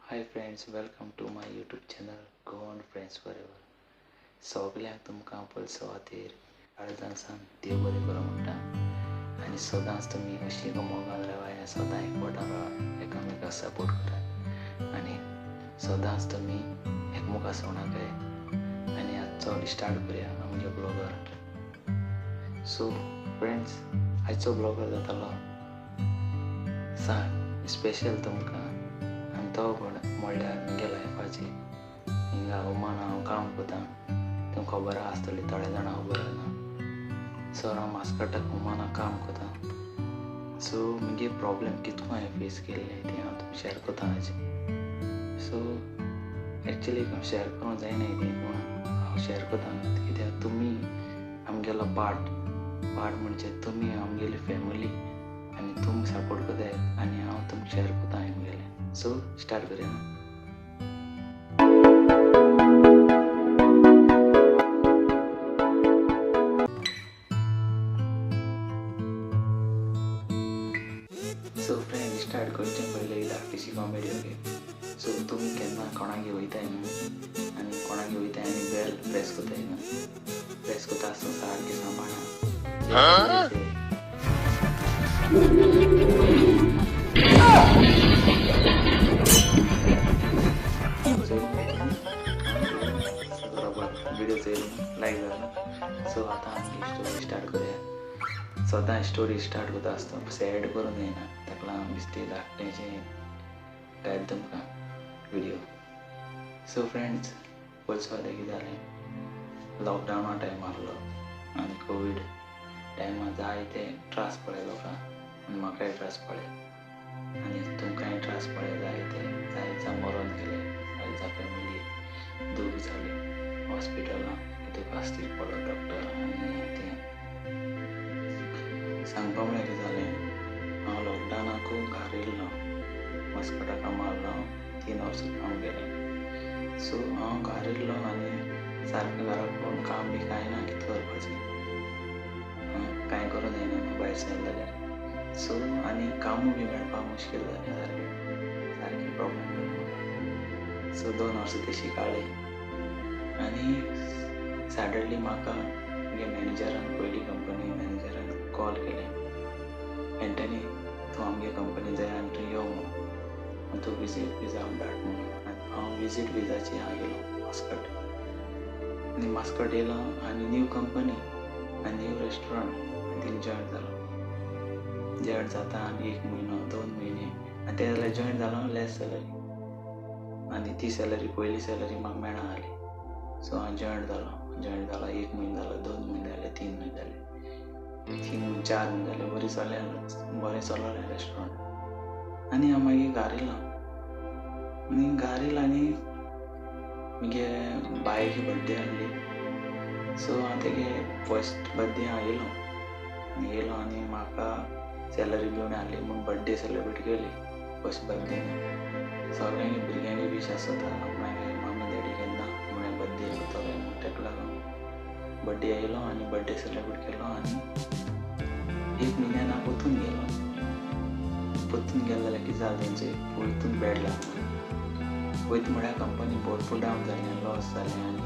Hi friends, welcome to my YouTube channel Goan friends forever. सगल्यांक तुमकां पयलो खातीर काळजान देव बरें करूं म्हणटा आनी सदांच तुमी अशी मोगान रावाय, सदां एकवटान रावा, एकामेकाक सपोर्ट करात आनी सदांच तुमी एकमुखा सोणाकाय. आनी आजचो स्टार्ट करुया आमगे ब्लॉगर. सो फ्रेंड्स, आजचो ब्लॉगर जातालो सांग स्पेशल तुमकां. आनी तो म्हणल्यार म्हगे लायफाची हिंगा ओमान हांव काम करता, तुमकां खबर आसतली, थोडे जाणां खबर ना. सो हांव मास्कटाक ओमाना काम करता. सो म्हगे प्रॉब्लेम कितको हांवें फेस केल्ले ते हांव तुमकां शेअर करता आज. सो एक्चुली शेअर करूंक जायना ती, पूण हांव शेअर करता कित्याक तुमी आमगेलो पार्ट म्हणजे तुमी आमगेली फॅमिली आनी तुमी सपोर्ट करताय आनी हांव तुमकां शेअर करता म्हगेलें. सो स्टार्ट करुया. सो फ्रेंड, स्टार्ट करचे पयलीं एक धाकटीशी कॉमेडी. ओके, सो तुमी केन्ना कोणागे वयताय न्हू आनी कोणागे वयताय आनी बेल प्रेस करताय न्हू, प्रेस करता आसतना सारकें सांबाळना. बरोबर व्हिडिओ चोयल लायक जालो. सो आतां आमी स्टोरी स्टार्ट करुया. सदां स्टोरी स्टार्ट करता आसतना सॅड करूंक जायना, ताका लागून बेश्टें धाकटेंशें टायप तुमकां व्हिडिओ. सो फ्रेंड्स, पयलीं सुवातेर कितें जालें, लॉकडावना टायम आहलो आनी कोवीड टायमार जायते त्रास पडले लोकांक आनी म्हाकाय त्रास पडले आनी तुमकांय त्रास पडले. जायते जायते मरोन गेले, जायते फॅमिली दूख जाली, हॉस्पिटलां कितें कास्तीक पडलो डॉक्टर. आनी तें सांगपा म्हळ्यार कितें जालें, हांव लॉकडावनाकू घरा येयल्लो, मस्कटा कामां आहलो, 3 वर्सां काम केलें. सो हांव घरा येयल्लो आनी सारकें घरा पळोवन काम बी कांय ना, कितें करपाचें, कांय करूंक जायना न्हू भायर सरलें जाल्यार. सो आनी कामूय बी मेळपाक मुश्कील जालें, सारकें सारकें प्रॉब्लम जालो म्हाका. सो 2 वर्सां तशी काडली आनी सडनली म्हाका म्हगे मॅनेजरान, पयली कंपनी मॅनेजरान कॉल केलें, एंटनी तूं आमगे कंपनी जाय आनी तूं यो म्हणून, तूं विजीट विजा धाड म्हणून. आनी हांव विजीट विजाची हांव गेलो मास्कट. आनी मास्कट येयलो आनी न्यू कंपनी आनी न्यू रेस्टॉरंट आनी थिंग जॉयन जालो. जॉयन जाता आनी 1 म्हयनो 2 म्हयने आनी ते जाल्यार जॉयन जालो लेस सॅलरी आनी ती सॅलरी पयली सॅलरी म्हाका मेळना जाली. सो हांव जॉयन जालो, जॉयन जालो 1 म्हयनो जालो, 2 म्हयने जाले, 3 म्हयने जाले, 3 म्हयने 4 म्हयने जाले, बरें चल्लें, बरें चललें रेस्टॉरंट. आनी हांव मागीर घरा येयलो आनी घरा येयलो आनी म्हगे बायची बड्डे आहली. सो हांव तेगे फर्स्ट बड्डे हांव येयलो आनी येयलो आनी म्हाका सॅलरी बी आहली म्हूण बड्डे सेलिब्रेट केली फर्स्ट बड्डे. सगळ्यांक भुरग्यांक विश आसता आपणागे मामी डॅडी केन्ना म्हळ्यार बड्डे करतले म्हूण, ताका लागून बड्डे येयलो आनी बड्डे सेलिब्रेट केलो. आनी 1 म्हयन्यान हांव परतून गेलो. परतून गेलो जाल्यार कितें जालें, तेंचे परतून बॅड लागलो. वयता म्हळ्यार कंपनी भरपूर डावन जालें, लॉस जालें आनी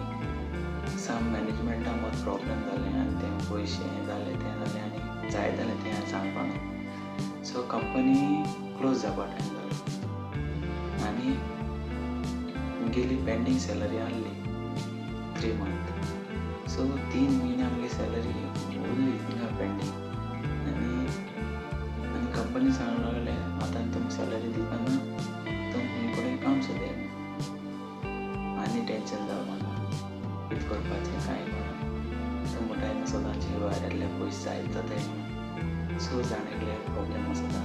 सम मॅनेजमेंटा मद प्रॉब्लम जालें आनी तें पयशे हें जालें तें जालें आनी जाय जालें तें हांवें सांगपा ना. सो कंपनी क्लोज जावपा टायम जालो आनी म्हगेली पेंडींग सॅलरी आहली 3 मंथ. सो 3 म्हयने आमगे सॅलरी उरली थिंगा पेंडींग. आनी आनी कंपनी सांगूंक लागले आतां तुमकां सॅलरी दिवपा ना, तुमकां खंय कडेन काम सोदया. आनी टेंशन जालें म्हाका, कितें करपाचें कांय कळना. तूं म्हणटाय न्हू सदांचे भायर आयिल्ले पयशे जायत जाताय म्हणून. सो जाण एकले प्रॉब्लम आसता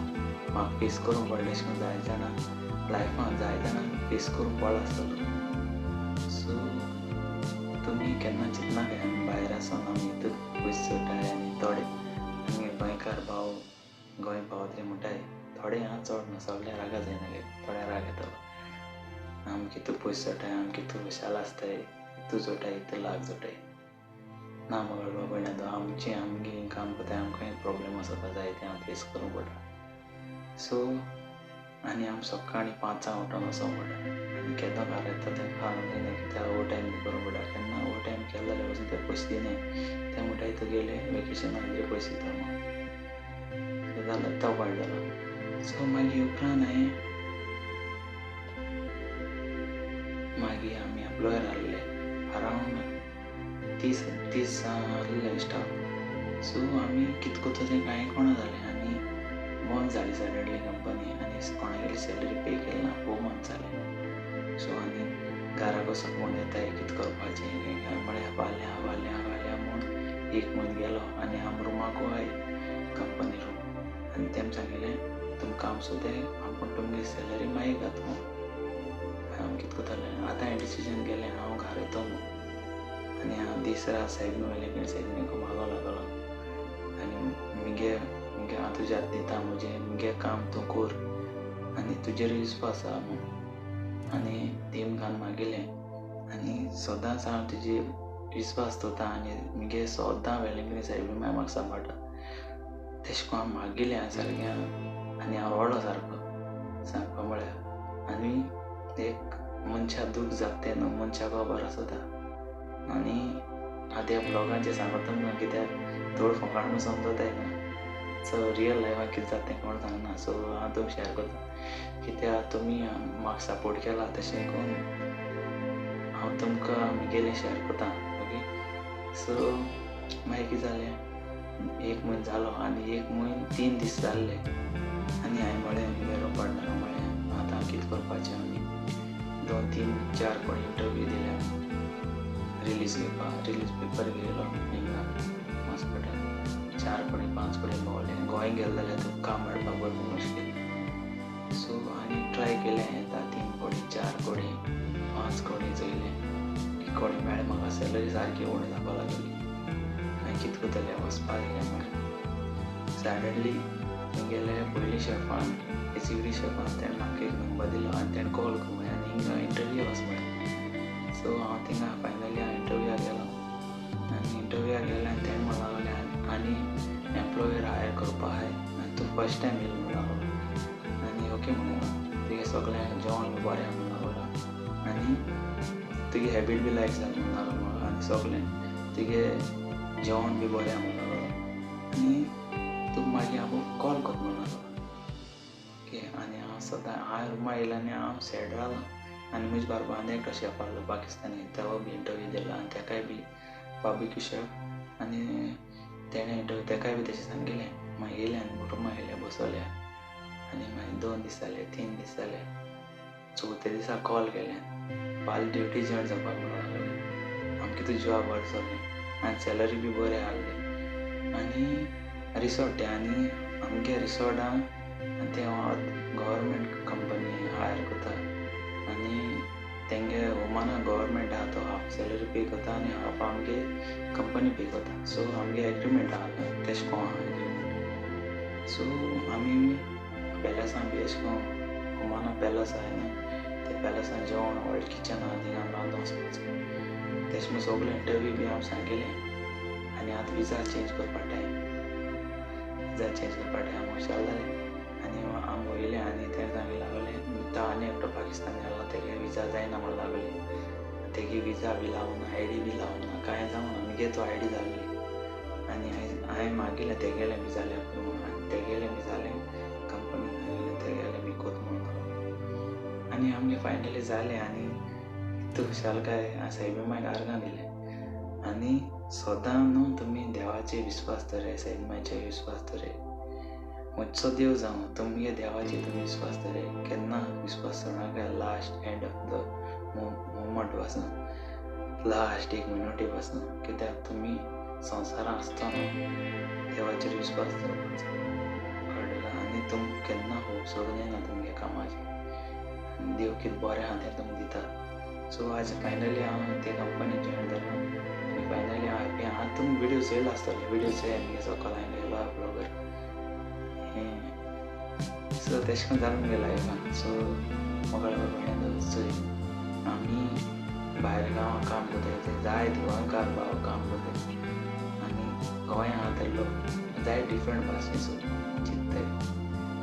म्हाका फेस करूंक पडलें. अशें करून जाय जाणां लायफान जाय जाणांक फेस करूंक पडला आसतलो. सो तुमी केन्ना चिंतनाकाय आमी भायर आसोन आमी इतून पयशे जोडटाय आनी थोडे आमगे गोंयकार भाव, गोंय भाव तरी म्हणटाय थोडे आं, चड न्हू, सगळें रागा जायना गे, थोडे राग येतलो. आमी कितू पयशे जोडटाय, आमी कितू खुशाल आसताय, इतू जोडटाय, इतू लाख जोडटाय ना मगो बाबा. आमचें आमगे काम करताय, आमकांय प्रॉब्लम आसता जायते हांव फेस करूंक पडटा. सो आनी आमी सकाळीं 5 उठोन वचोंक पडटा. केदो घरा येता तें सांगूंक जायना कित्याक ओवर टायम बी करूंक पडटा. केन्ना ओवर टायम केलो जाल्यार वचून ते पयशे दिनाय, ते म्हणटाय तुगेले वेकेशनाक तरी पयशे दिता म्हूण. जालो तो पार्ट जालो. सो मागीर उपरांत हांवें मागीर आमी एम्प्लॉयर आहले अरावंड 30 आहले स्टाफ. सो आमी कितें करता तें कांय कोणा जालें आनी बंद जाली सडनली कंपनी आनी कोणागेली सॅलरी पे केली ना 4 मंथ्स जाले. सो आनी घरा कसो फोन येताय कितें करपाचें काय म्हळ्यार फाल्यां फाल्यां फाल्यां म्हूण 1 म्हयनो गेलो आनी हांव रुमाकू I company room आनी तेम सांगिलें तुमकां हांव सुद्दां आपूण तुमगे सॅलरी मागीर घात म्हूण. हांव कितें करतलें आतां हांवें डिसिजन केलें हांव घरा येतो म्हूण. आनी हांव दीस रात सायबीन वयले सायबीन मागो लागलो आनी मुगे मुगे हांव तुज्या हात दिता म्हजें मुगे काम तूं कर आनी तुजेर विस्वास आहा म्हूण. आनी देम घालून मागिलें आनी सदांच हांव तुजी विस्वास दवरता आनी मुगे सदां वेलंगणी सायबीन मागीर म्हाका सांबाळटा. तेशें करून हांव मागिलें सारकें आनी हांव रडलो सारको सांगपा म्हळ्यार. आनी एक मनशाक दूख जाता तें न्हू मनशाक खबर आसता. आनी आतां ह्या ब्लॉगांचेर सांगता तुमकां कित्याक थोड फोकाण म्हूण समजताय न्हू. सो रियल लायफाक कितें जाता तें कोण सांगना. सो हांव तुमकां शेअर करता कित्याक तुमी म्हाका सपोर्ट केला तशें करून हांव तुमकां म्हगेलें शेअर करता. ओके सो मागीर कितें जालें 1 म्हयनो जालो आनी 1 म्हयनो 3 दीस जाल्ले आनी हांवें म्हळें म्हगे पार्टनराक म्हळें आतां कितें करपाचें. आमी 2 3 4 कोण इंटरव्यू दिल्या रिलीज घेवपाक, रिलीज पेपर घेयलो हिंगा हॉस्पिटल 4 कडेन 5 कडेन भोंवलें. गोंय गेलें जाल्यार तुका काम मेळपाक भरपूर मुश्कील. सो आनी ट्राय केलें आतां 3 कडेन 4 कडेन 5 कडेन चोयलें एक कडेन मेळ्ळें म्हाका सॅलरी सारकी उणी जावपाक लागली. हांवें कितें करतलें वचपाक जाय म्हळें. सडनली म्हगेले पयलीं शेफान एसीडी शेफान तेणें म्हाका एक नंबर दिलो आनी तेणें कॉल कर म्हळें आनी हिंगा इंटरव्यू वच म्हळें. सो हांव थिंगा फायनली हांव इंटरव्यूआक गेलो आनी इंटरव्यूआक गेलें आनी तेणें म्हणूंक लागलें आनी एम्प्लॉयर हायर करपा आहाय आनी तूं फर्स्ट टायम येयलो म्हणूंक लागलो. आनी ओके म्हणलें तुगे सगळें जेवण बी बरें आहा म्हणूंक लागलो आनी तुगे हॅबीट बी लायक जाली म्हणूंक लागलो म्हाका आनी सगळें तुगे जेवण बी बरें आहा म्हणूंक लागलो आनी तुका मागीर हांव कॉल करता म्हणूंक लागलो. ओके आनी हांव सदां हांव रुमा येयलो आनी हांव सॅड रावलो आनी म्हजे बारबर आनी एकटो शेफ आहलो पाकिस्तानी तो बी इंटरव्यू दिला आनी तेकाय बी बार्बिक्यू शेफ आनी तेणें इंटरव्यू तेकाय बी तशें सांगिलें. मागीर येयलें आनी रुमा येयलें बसोलें आनी मागीर 2 दीस जाले 3 दीस जाले चवथ्या दिसा कॉल केलें फाल्यां ड्युटी जॉयन जावपाक म्हणूंक लागलें. आमकां तुजें जॉब बरें चल्लें आनी सॅलरी बी बरी आहली आनी रिसॉर्ट तें आनी आमगे रिसॉर्टान आनी तें गव्हर्मेंट कंपनी हायर करता आनी तेंगे ओमाना गव्हर्मेंट आहा तो हाफ सॅलरी पे करता आनी हाफ आमगे कंपनी पे करता. सो आमगे एग्रीमेंट आहा तेशें कोण आहा एग्रीमेंट. सो आमी पॅलसान बी अशें करून ओमाना पॅलस आहा न्हू ते पॅलसान जेवण व्हडलें किचन आहा थिंगा रांदूंक वचपाचें. तेशें म्हूण सगळें इंटरव्यू बी हांव सांगिलें आनी आतां विजा चेंज करपा टायम विजा चेंज करपा टायम हुशार जालें आनी हांव वयलें आनी तें सांगलें लागलें तो आनी एकटो पाकिस्तानी आहलो तेगे विजा जायना म्हणूंक लागलें. तेगे विजा बी लावना I D बी लावना कांय जावना मुगे तो I D जाल्ली आनी हांवें मागिलें तेगेलें बी जालें म्हणून आनी तेगेलें बी जालें कंपनी सांगिलें तेगेलें बी कोत म्हणून आनी आमगे फायनली जालें. आनी इतू खुशालकाय सायबी मायक आर्गां दिलें. आनी सदां न्हू तुमी देवाचेर विस्वास दवराय सायबी मायचेर विस्वास दवराय खंयचो देव जावं तुमगे देवाचेर तुमी विस्वास दवराय केन्ना विस्वास दवरनाका last end of the moment पासून लास्ट 1 मिनटी पासून कित्याक तुमी संवसारांत आसतना देवाचेर विस्वास दवरपाचो कळ्ळें. आनी तुमकां केन्ना होप सोडून येना तुमगे कामाचेर आनी देव कितें बरें आहा तें तुमकां दिता. सो आज फायनली हांव ते कंपनी जॉयन जालो आनी फायनली हांव हॅप्पी आहा. तुमी विडियो चोयला आसतले विडियो चोय मुगे सकयल हांवें घायलो ब्लॉगर. सो तेशें करून जालें मुगे लायफान. सो मोगळे भयण चोय आमी भायर गांवां काम करताय ते जायत गोंयकार भाव काम करताय आनी गोंया आहा ते लोक जायत डिफरंट भाशेन सो चिंत्ताय.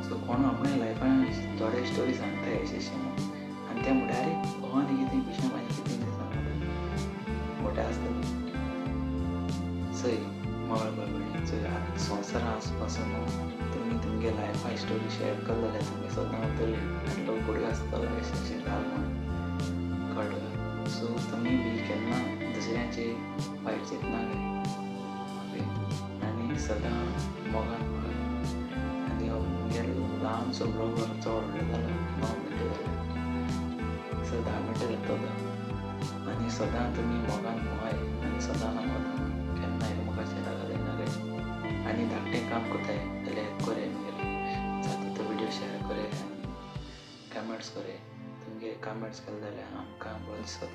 सो कोण आपणे लायफान थोडे स्टोरी सांगताय अशें अशें म्हूण आनी ते म्हणटा आरे आसतलो अशें अशें जालें म्हूण कळ्ळें तुका. सो तुमी बी केन्ना दुसऱ्यांचे वायट चिंतनाकाय ओके आनी सदां मोगान वागाय. आनी हो मुगे ल्हानसो ब्लॉग चड व्हडलो जाला, 9 मिनटां जाले, सो 10 मिनटां जाता तो. आनी सदां तुमी मोगान भोंवाय आनी सदां सांगता केन्ना एकामेकाचेर रागार जायनाकाय. आनी धाकटें काम करताय जाल्यार कोराय मुगेलें जाता तो व्हिडियो शेयर कोराय आनी कमेंट्स कोराय. तुमगे कमेंट्स केले जाल्यार आमकां बरें दिसता.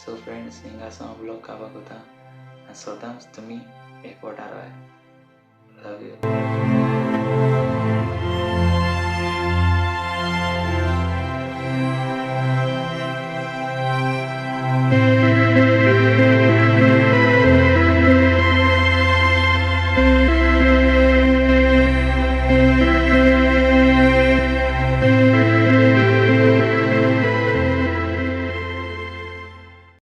सो फ्रेंड्स हिंगा सावन हांव ब्लॉग काबार करता आनी सदांच तुमी एकवटार रावाय. Love you.